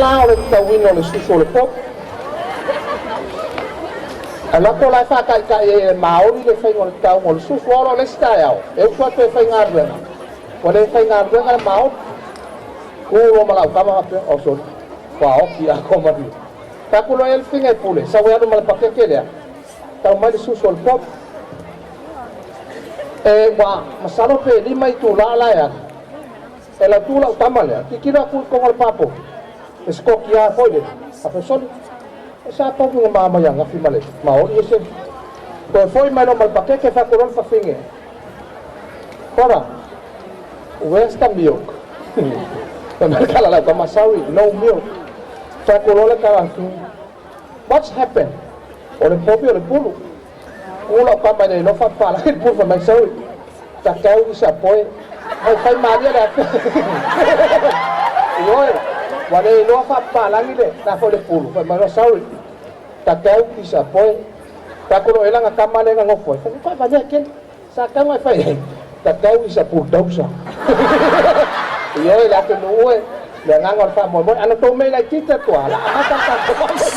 la o le tatauina o le susu o le povi. Alu atu la e faataitai e maoli le faiga o le tatauga o le susu. Olo le isi taeao, e usu atu e faigaluega, ua le faigaluega le maoli. Tu ma lau tama faapea, oh sorry, ua oki a malie. Taku loa e le figa e pule, sau e alu ma le pakeke lea, tau mai le susu o le povi. E ua masalo pe 5 itulā la e alu. E lau tu lau tama lea, tilotilo atu i totonu o le papovi, e sikoki foi lele, a fesoli. E sa povi nga mama ia ngafi ma le maoli e se. Toe foi mai lo ma le pakeke fa le fafine. Kora, where's the milk? Mai kala lau tama, sorry, no milk. Fa le kala tu. What's happened? O le povi o le pulu. Ula o kama le lofa pa la pulu fa mai sorry. Ta kau isa poe. Mai fai malia le afe. Ioe, ua le iloa faapapalagi le na foi le pulu. Fai mai sorry. Ta kau isa poe. Ta kulo ela nga kama le nga ngofo. Fai ko va le ken. Sa kau ngai fai. Ta kau isa bulldozer. Ioe le atu nuu e. Le agaga o le faamoemoe. Ana tou mei laitiiti atu lava, la amata le tatou.